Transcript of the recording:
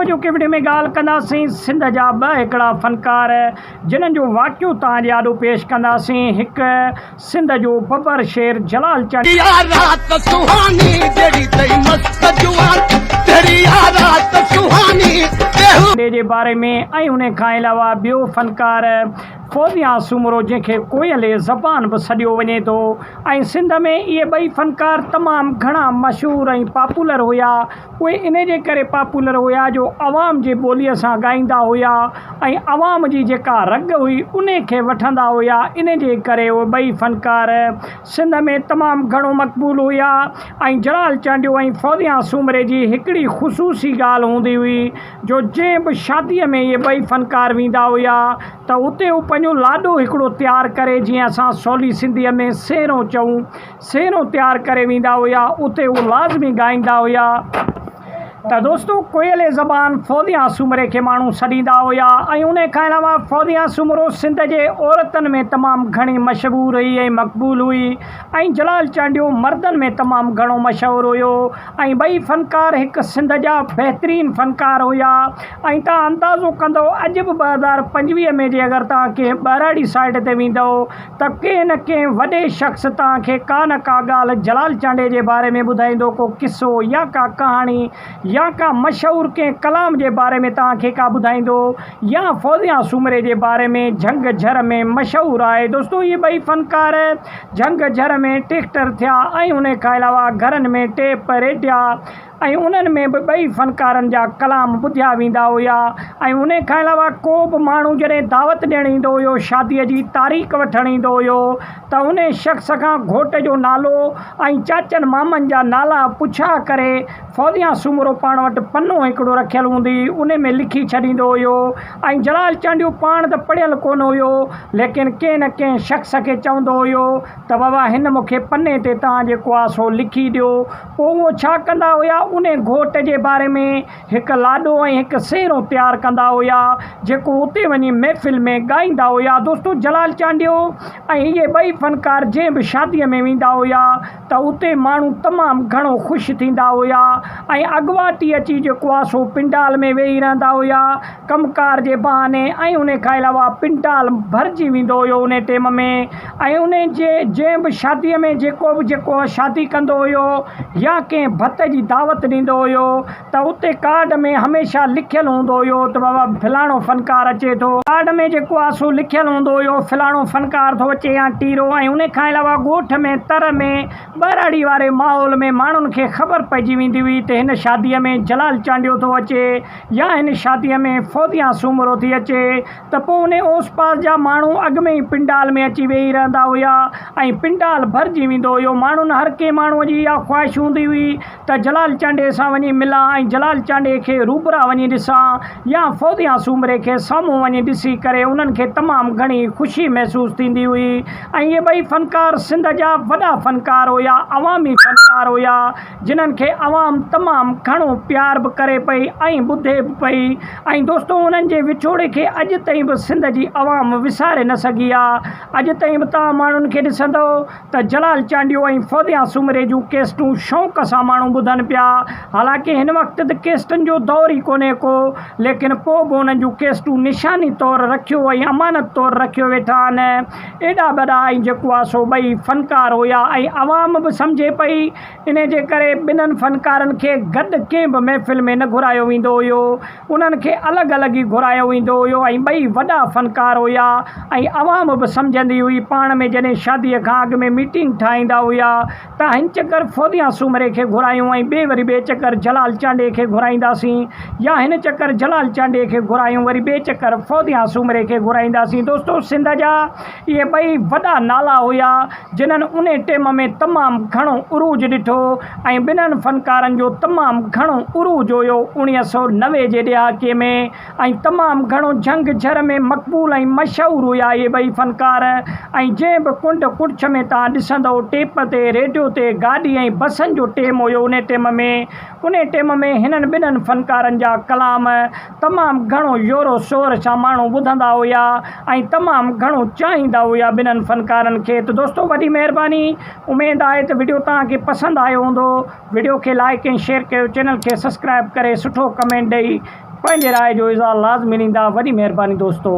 اڄوڪي وڊيو ۾ ڳالهه ڪنداسين سنڌ جا ٻه هڪڙا فنڪار جنھن جو واقعو توهان جي آڏو پيش ڪنداسين هڪ سنڌ جو ببر شير جلال چانڊيو. يا رات سهاني جهڙي تئي مست جوان تهڙي يا رات سهاني بيهو. جي باري ۾ ۽ ان کان علاوه ٻيو فنڪار فوزيان سومرو جنهن کي ڪوئلي زبان به سڏيو وڃي ٿو ۽ سنڌ ۾ اهي ٻئي فنڪار تمام گهڻا مشهور ۽ پاپولر هيا اهي انهي جي ڪري پاپولر هيا جو عوام جي ٻوليء سان ڳائيندا هيا ۽ عوام جي جيڪا رڳ هئي انهي کي وٺندا هيا انهي جي ڪري اهي ٻئي فنڪار سنڌ ۾ تمام گهڻو مقبول هيا ۽ جلال چانڊيو ۽ فوزيان سومري جي هڪڙي خصوصي ڳالهه هوندي هئي جو جنهن به شاديء ۾ اهي ٻئي فنڪار ويندا هيا ته اتي هو پنهنجو لاڏو هڪڙو تيار ڪري جيئن اسان سولي سنڌيء ۾ سيرو چئون سيرو تيار ڪري ويندا هيا اتي هو لازمي ڳائيندا هيا ته دوستو ڪوئلي زبان فوزيان سومري کي ماڻهو سڏيندا هيا ۽ ان کان علاوه فوزيان سومرو سنڌ جي عورتن ۾ تمام گهڻي مشهور هئي ۽ مقبول هئي ۽ جلال چانڊيو مردن ۾ تمام گهڻو مشهور هيو ۽ ٻئي فنڪار هڪ سنڌ جا بهترين فنڪار هيا ۽ توهان اندازو ڪندو اڄ به 2025 ۾ جي اگر توهان ڪنهن ٻهراڙي سائيڊ تي ويندو ته ڪنهن نه ڪنهن وڏي شخص توهان کي ڪا نه ڪا ڳالهه جلال چانڊيي جي باري ۾ ٻڌائيندو، ڪو قصو يا ڪا ڪهاڻي يا ڪا مشهور ڪنهن ڪلام جي باري ۾ توهان کي ڪا ٻڌائيندو يا فوزيان سومري جي باري ۾ جهنگ جهر ۾ مشهور آهي. دوستو اهي ٻئي فنڪار جهنگ جهر ۾ ٽيڪٽر ٿيا ۽ انهي کان علاوه گهرن ۾ ٽيپ، ريڊيا، ۽ انهن ۾ به ٻئي فنڪارن جا ڪلام ٻڌيا ويندا هيا ۽ انهي کان علاوه ڪو به ماڻهو جڏهن دعوت ڏيڻ ايندو هيو شاديء جي تاريخ وٺڻ ايندو هيو ته انهي شخص کان گهوٽ جو نالو ۽ چاچن مامن جا نالا پڇا ڪري فوزيان سومرو پاڻ وٽ پنو هڪڙو رکيل هوندي انهي ۾ لکي ڇڏيندو هيو ۽ جلال چانڊيو پاڻ ته پڙهيل ڪونه هيو ليڪن ڪنهن نه ڪنهن شخص کي چوندو هيو ته بابا هن مون کي پني تي توهان جيڪو آ سو لکي ڏيو پوء اهو ڇا ڪندا هيا، انهي گهوٽ جي باري ۾ هڪ لاڏو ۽ هڪ سهرو تيار ڪندا هيا، جيڪو اتي وڃي محفل ۾ ڳائيندا هيا. دوستو جلال چانڊيو ۽ اهي ٻئي فنڪار جنهن به شاديء ۾ ويندا هيا ته اتي ماڻهو تمام گهڻو خوش ٿيندا هيا ۽ اڳواٽ ئي اچي جيڪو آ سو پنڊال ۾ ويهي رهندا هيا، ڪم ڪار جي بهاني ۽ انهي کان علاوه پنڊال ڀرجي ويندو هيو انهي ٽيم ۾. ۽ انهي جي جنهن به شاديء ۾ جيڪو به جيڪو شادي ڪندو هيو يا ڪنهن ڀت جي دعوت ڏيندو هيو ته اتي ڪارڊ ۾ هميشه لکيل هوندو هيو ته بابا فلاڻو فنڪار اچي ٿو. ڪارڊ ۾ جيڪو آ سو لکيل هوندو هيو فلاڻو فنڪار ٿو اچي يا ٽيرو ۽ انهي کان علاوه ڳوٺ ۾ تر ۾ ٻهراڙي واري ماحول ۾ ماڻهن کي خبر پئجي ويندي هئي ته هن شاديء ۾ جلال چانڊيو ٿو اچي يا هن شاديء ۾ فوزيان سومرو ٿي اچي ته پوء انهي اوس پاس جا ماڻهو اڳ ۾ ئي پنڊال ۾ اچي ويهي رهندا هيا ۽ پنڊال ڀرجي ويندو هيو. ماڻهن هر ڪنهن ماڻهوء جي اها خواهش هوندي هئي ته جلال چانڊيي سان وڃي ملان ۽ جلال چانڊيي کي روبرا وڃي ڏسان يا فوزيان سومري کي سامهون وڃي ڏسي ڪري انهن کي تمام گهڻي خوشي محسوس ٿيندي هئي ۽ اهي ٻئي فنڪار سنڌ جا وڏا فنڪار هيا، عوامي فنڪار هيا. جنھن کي عوام تمام گھڻو پيار به ڪري پئي ۽ ٻڌي به پئي ۽ دوستو انھن جي وڇوڙي کي اڄ تائين به سنڌ جي عوام وساري نه سگھي آ اڄ تائين به توھان ماڻھن کي ڏسندؤ ته جلال چانڊيو ۽ فوزيان سومري جون ڪيسٽون شوق سان ماڻھو ٻڌن پيا حالانڪه ھن وقت ته ڪيسٽن جو دور ئي ڪونھي ڪو ليڪن پوء به انھن جون ڪيسٽون نشاني طور رکيو ۽ امانت طور رکيو ويٺا آھن ايڏا وڏا ۽ جيڪو آ سو ٻئي فنڪار هيا ۽ عوام به سمجهي پئي انهي جي ڪري ٻنهن فنڪارن کي گڏ ڪنهن به محفل ۾ نه گهرايو ويندو هيو انهن کي الڳ الڳ ئي گهرايو ويندو هيو ۽ ٻئي وڏا فنڪار هيا ۽ عوام به سمجهندي هئي پاڻ ۾ جڏهن شادي کان اڳ ۾ ميٽنگ ٺاهيندا هيا ته هن چڪر فوزيان سومري کي گهرايون ۽ ٻئي وري ٻئي چڪر جلال چانڊيي کي گهرائينداسين يا هن چڪر جلال چانڊيي کي گهرايون وري ٻئي چڪر فوزيان سومري کي گهرائينداسين دوستو سنڌ جا اهي ٻئي وڏا نالا هيا جنھن انهي ٽيم ۾ تمام گهڻو عروج ڏٺو ۽ ٻنهن فنڪارن جو تمام گهڻو عروج هيو 1990 جي ڏهاڪي ۾ ۽ تمام گهڻو جهنگ جهر ۾ مقبول ۽ مشهور هيا اهي ٻئي فنڪار ۽ جنهن به ڪنڊ ڪڙڇ ۾ توهان ڏسندؤ ٽيپ تي ريڊيو تي گاڏي ۽ بسن جو ٽيم هيو انهي ٽيم ۾ انهي ٽيم ۾ هنن ٻنهن فنڪارن جا ڪلام تمام گهڻو زورو شور سان ماڻهو ٻڌندا هيا ۽ تمام گهڻو چاهيندا هيا ٻنهن فنڪارن کي ته دوستو وڏي مهرباني اميد آهي ته وڊيو توهان کي پسند آيو هوندو وڊيو کي لائيڪ ۽ شيئر ڪيو چينل کي سسڪرائب ڪري سٺو ڪمينٽ ڏئي. پنهنجي راء جو اظهار لازمي ڏيندا. وڏي مهرباني دوستو.